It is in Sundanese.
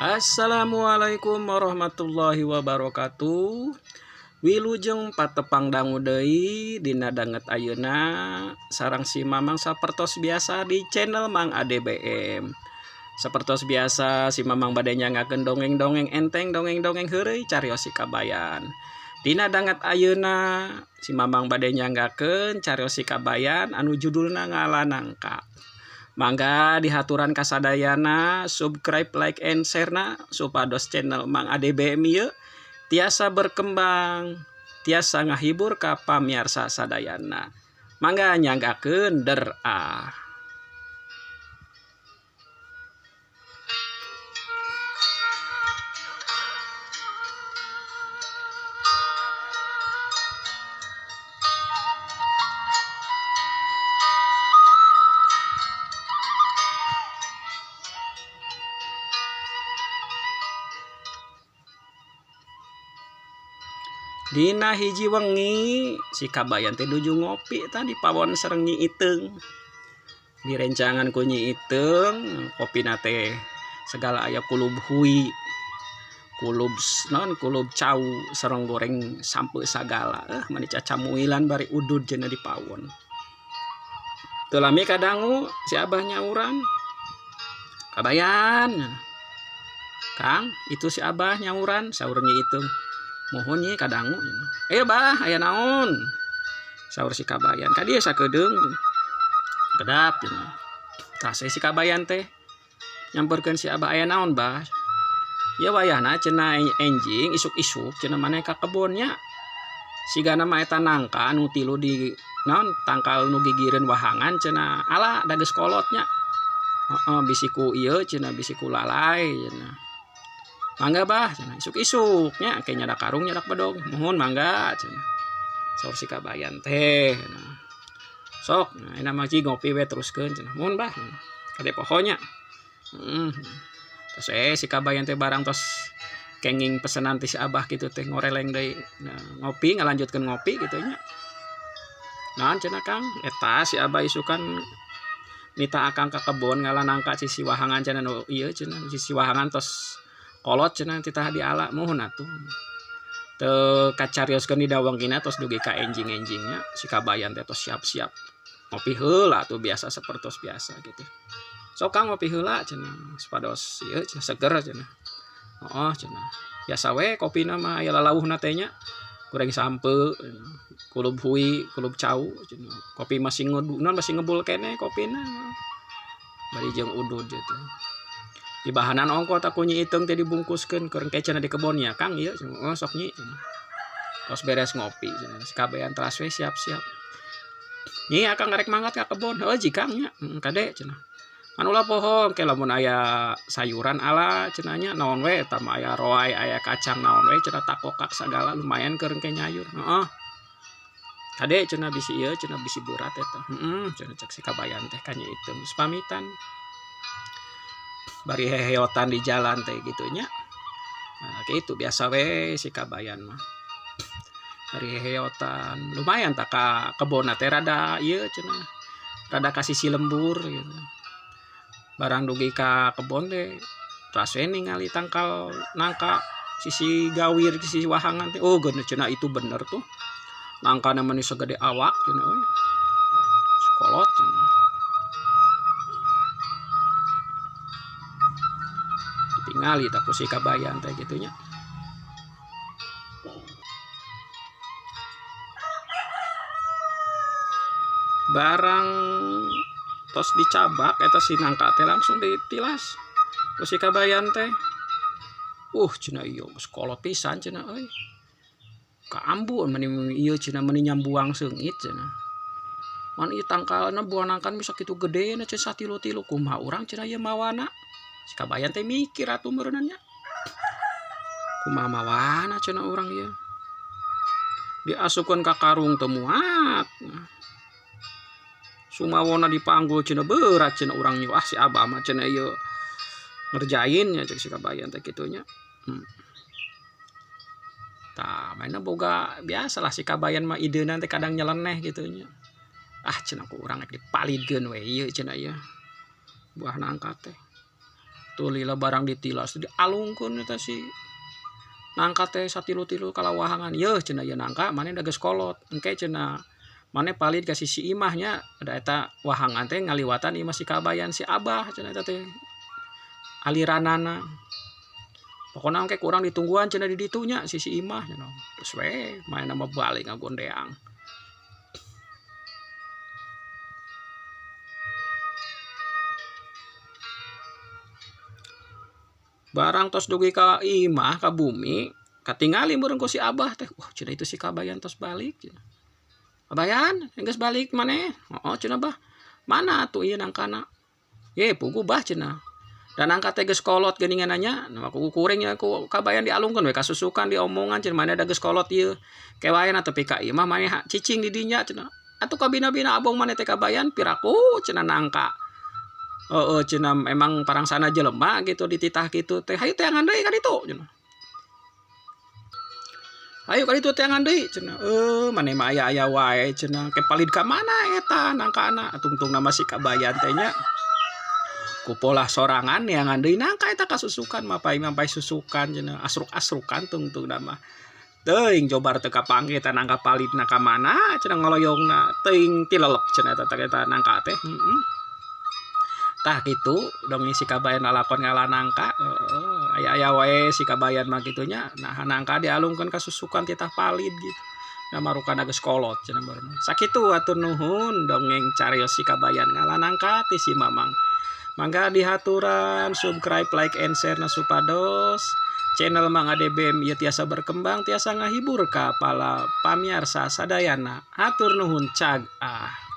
Assalamualaikum warahmatullahi wabarakatuh. Wilujeng patepang dangu deui dina danget ayeuna sareng si Mamang sapertos biasa di channel Mang ADBM. Sapertos biasa si Mamang bade nyanggakeun dongeng-dongeng enteng, dongeng-dongeng heureuy carios si Kabayan. Dina danget ayeuna si Mamang bade nyanggakeun carios si Kabayan anu judulna Ngala Nangka. Mangga dihaturan kasadayana subscribe, like, and share na supados channel Mang ADBM ieu tiasa berkembang, tiasa ngahibur ka pamiarsa sadayana. Mangga nyanggakeun der ah. Dina hiji wengi si Kabayan teh nuju ngopi tadi pawon sareng Nyi Iteung. Direncangan ku Nyi Iteung, kopina teh segala aya kulub hui, kulub non kulub cau sareng goreng sampe sagala. Mani cacamuilan bari udud cenah di pawon. Teu lami kadangu si abah nyauran. Kabayan. Kang, itu si abah nyauran saur Nyi Iteung. Mohon nyi kadangu. Bah, aya naon? Saur si Kabayan. Ka dieu sakedeung. Kedap cenah. Tah si Kabayan teh nyamperkeun si abah, aya naon, Bah? Ya wayahna cenah enjing isuk-isuk cenah maneh ka kebonnya. Sigana mah eta nangka anu tilu di naon tangkal nu gigireun wahangan cenah ala da geus kolotnya. Heeh, bisi ku ieu cenah bisi ku lalai cenah. Mangga bah cenah isuk-isuk nya ke nyadak karung nyadak bedog. Muhun mangga cenah. Saur si Kabayan teh. Nah. Sok, nah enak mah ngopi we teruskeun cenah. Muhun bah. Kade pohonya. Terus si Kabayan teh barang tos kenging pesenan ti si abah kitu teh ngoreleng deui. Nah, ngopi ngalanjutkeun ngopi kitu nya. Naon cenah Kang? Eta si abah isukan nita akang ka kebon ngala nangka sisi wahangan cenah nu ieu cenah sisi wahangan tos kolot cenah titah diala muhun atuh. Teu kacarioskeun di dawangkina tos dugi ka enjing-enjingnya si Kabayan teh tos siap-siap ngopi heula atuh biasa sapertos biasa gitu. Sok Kang ngopi heula cenah supados ieu cenah seger cenah. Heeh cenah. Biasa we kopina mah aya lalauhna teh nya. Goreng sampe, kulub hui, kulub cau cenah. Kopi masih ngedunan masih ngebul keneh kopina. Bari jeung udud gitu. Dibahanan ongko tak ku Nyi Iteung teh dibungkuskeun keur engke cenah di kebonnya Kang ieu cenah. Oh sok Nyi cenah. Tos beres ngopi cenah. Si Kabayan teras we siap-siap. Nyi akang ngarek mangkat ka kebon. Heuh ji Kang nya. Kade cenah. Anu ulah poho ke lamun aya sayuran ala cenah nya naon we eta mah aya roai aya kacang naon we cenah takokak sagala lumayan keur engke nyayur. Heeh. Kade cenah bisi ieu cenah bisi berat eta. Heeh cenah cek si Kabayan teh ka Nyi Iteung. Geus pamitan. Bari heheotan di jalan teh gitu nya. Nah, kitu biasa we si Kabayan mah. Bari heheotan lumayan tak ka kebonna teh rada ieu cenah. Rada ka sisi lembur gitu. Barang dugi ka kebon teh teras we ningali tangkal nangka sisi gawir sisi wahangan teh. Oh geuna cenah itu bener tuh. Nangkana mah sagede awak cenah euy. Sekolot cenah. Ditingali tak ku si Kabayan teh kitu nya. Barang tos dicabak eta si nangka teh langsung ditilas ku si Kabayan teh. Cenah ieu geus kolot pisan cenah euy. Kaambu meni ieu cenah meni nyambuang seungit cenah. Man ieu tangkalna buah nangkan bisa kitu gedena cenah satilu-tilu kumaha urang cenah ieu mawana. Si Kabayan teh mikir atuh meureunna nya. Kumaha mawana cenah urang ieu. Diasupkeun ka karung teu muat. Sumawona dipanggul cenah berat cenah urang ieu. Ah si abah mah cenah ieu ngerjain nya cek si Kabayan teh kitu nya. Tah mainna boga biasalah si Kabayan mah ideuna teh kadang nyeleneh kitu nya. Ah cenah ku urang rek dipalidkeun we ieu cenah ieu. Buah nangka teh. Atuh lila barang ditilas dialungkeun eta si nangka teh satilu-tilu kalawahangan. Yeuh cenah ieu nangka maneh da geus kolot. Engke cenah maneh palid ka sisi imah nya da eta wahangan teh ngaliwatan imah si Kabayan si Abah cenah eta teh aliranana. Pokona engke ku urang ditungguan cenah di ditu nya sisi imah cenah. Geus we manehna mah balik ngagondeang. Barang tos dugi ka imah ka bumi katingali meureun ku si Abah teh. Wah cenah itu si Kabayan tos balik cenah. Kabayan geus balik maneh? Heuh cenah Bah. Mana atuh ieu nangkana? Ye puguh Bah cenah. Da nangka teh geus kolot geuningan nya, nah ku kuring nya ku Kabayan dialungkeun we kasusukan diomongan cenah maneh da geus kolot ieu. Ke wae na tepi ka imah maneh cicing di dinya cenah. Atuh kabina-bina abong maneh teh Kabayan piraku cenah nangka. Heeh cenah emang parangsana jelema gitu dititah kitu teh hayu teangan deui ka ditu cenah. Hayu ka ditu teangan deui cenah. Maneh mah aya-aya wae cenah ke palid ka mana eta nangkana tungtungna mah si Kabayan teh nya. Ku polah sorangan neangan deui nangka eta kasusukan mapay-mapay susukan cenah asruk-asrukan tungtungna mah. Teuing jobar teu kapanggih eta nangka palidna ka mana cenah ngoloyongna teuing tilelep cenah eta teh eta nangka teh. Tah kitu dongeng si Kabayan lalakon ngala nangka. Aya-aya wae si Kabayan mah kitu nya. Nah nangka dialungkeun ka susukan titah palid gitu. Nah marukana geus kolot cenah barudak. Sakitu hatur nuhun dongeng carios si Kabayan ngala nangka ti si Mamang. Mangga dihaturan subscribe, like, and share na supados channel Mang ADBM ieu tiasa berkembang tiasa ngahibur ka para pamiarsa sadayana. Hatur nuhun cag ah.